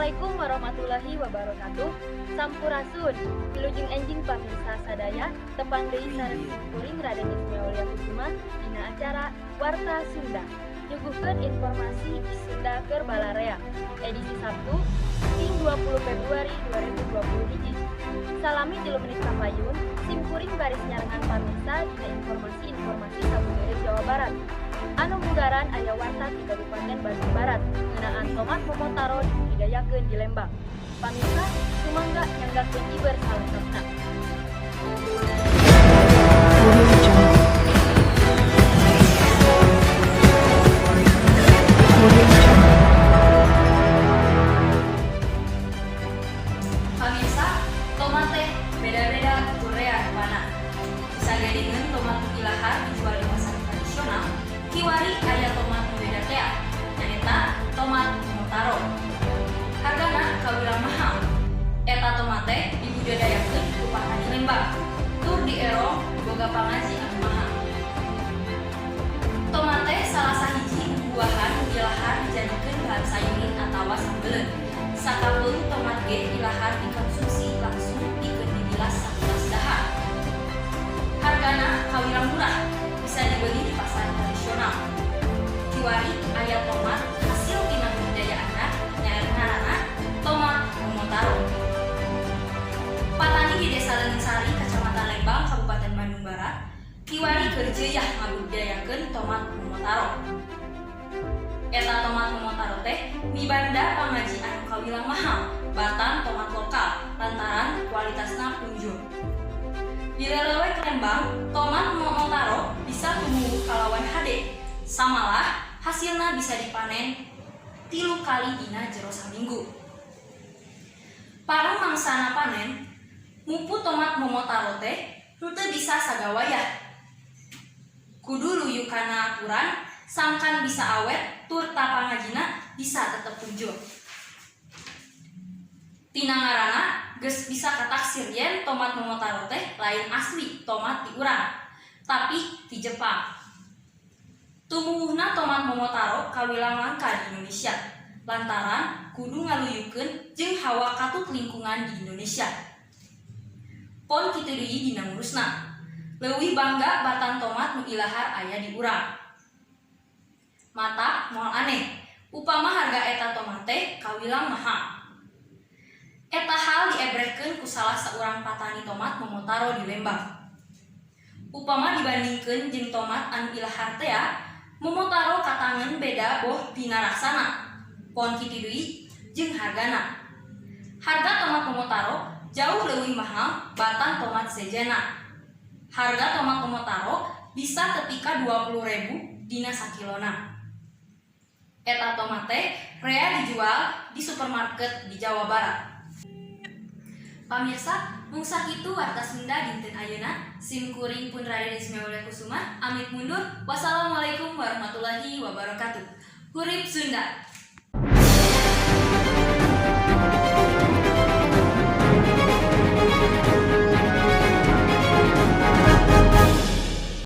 Assalamualaikum warahmatullahi wabarakatuh. Sampurasun. Wilujeng enjing pamirsa sadaya, tepang deui sareng kuring Raden Ismail Kusuma dina acara Warta Sunda. Nyuguhkeun informasi Sunda keur balarea. Edisi Sabtu, ping 20 Februari 2020 hiji. Salami 3 menit kapayun, sim kuring baris nyarengan pamirsa dina informasi-informasi sabudeureun Jawa Barat. Anu munggaran aya warta di Kabupaten Bandung Barat ngeunaan tomat Momotaro dibudidayakeun di Lembang. Pamirsa, sumangga nyanggakeun iber salengkapna. Audio Jungle. Audio Jungle. Pamirsa, tomat teh beda-beda korea rupana. Bisa geningan tomat nu ilahar dijual di pasar tradisional, kiwari aya tomat nu beda tea, nyaeta tomat Momotaro. Hargana kawilang mahal. Eta tomat teh dibudidayakeun ku patani Lembang. Tur dierong boga pangaji anu mahal. Tomat teh salah sahiji buahan nu ilahar dijadikeun bahan sayurin atawa sambeleun. Sakapeung tomat ge ilahar dikonsumsi langsung pikeun dibilas sakulas dahar. Hargana kawilang murah, bisa dibeli di pasar tradisional. Kiwari aya tomat hasil tina budidaya anyar, ngaranna tomat Momotaro. Patani di Desa Leungeun, Kecamatan Lembang, Kabupaten Bandung Barat, kiwari keur jeuyah ngabudidayakeun tomat Momotaro. Eta tomat Momotaro teh mibanda pangaji anu kawilang mahal batan tomat lokal lantaran kualitasna punjul. Di lelewek Lembang, tomat Momotaro bisa tumbuh kalawan hade. Samalah hasilna bisa dipanen 3 kali dina jero saminggu. Pareng mangsana panen, mupu tomat Momotaro teh henteu bisa sagawayah. Kudu luyu kana aturan sangkan bisa awet turta pangajina bisa tetep punjul. Tina ngaranna geus bisa kataksir yen tomat Momotaro teh lain asli tomat ti urang, tapi ti Jepang. Tumuwuhna tomat Momotaro kawilang langka di Indonesia lantaran kudu ngaluyukeun jeung hawa katut lingkungan di Indonesia. Pon kitu deui dina ngurusna. Leuwih bangga batan tomat nu ilahar aya di urang. Matak moal aneh, upama harga eta tomat teh kawilang mahal. Eta hal diebrehkeun ku salah saurang patani tomat Momotaro di Lembang. Upama dibandingkeun jeung tomat anu ilahar tea, Momotaro katangen beda boh dina rasana. Pon kitu deui jeung hargana. Harga tomat Momotaro jauh leuwih mahal batan tomat sejenna. Harga tomat Momotaro bisa tepi ka 20.000 dina sakilona. Eta tomat teh rea dijual di supermarket di Jawa Barat. Pamirsa, mung sakitu Warta Sunda dinten ayeuna. Sim kuring pun Raden Ismail Kusuma, amit mundur. Wassalamualaikum warahmatullahi wabarakatuh. Hurip Sunda.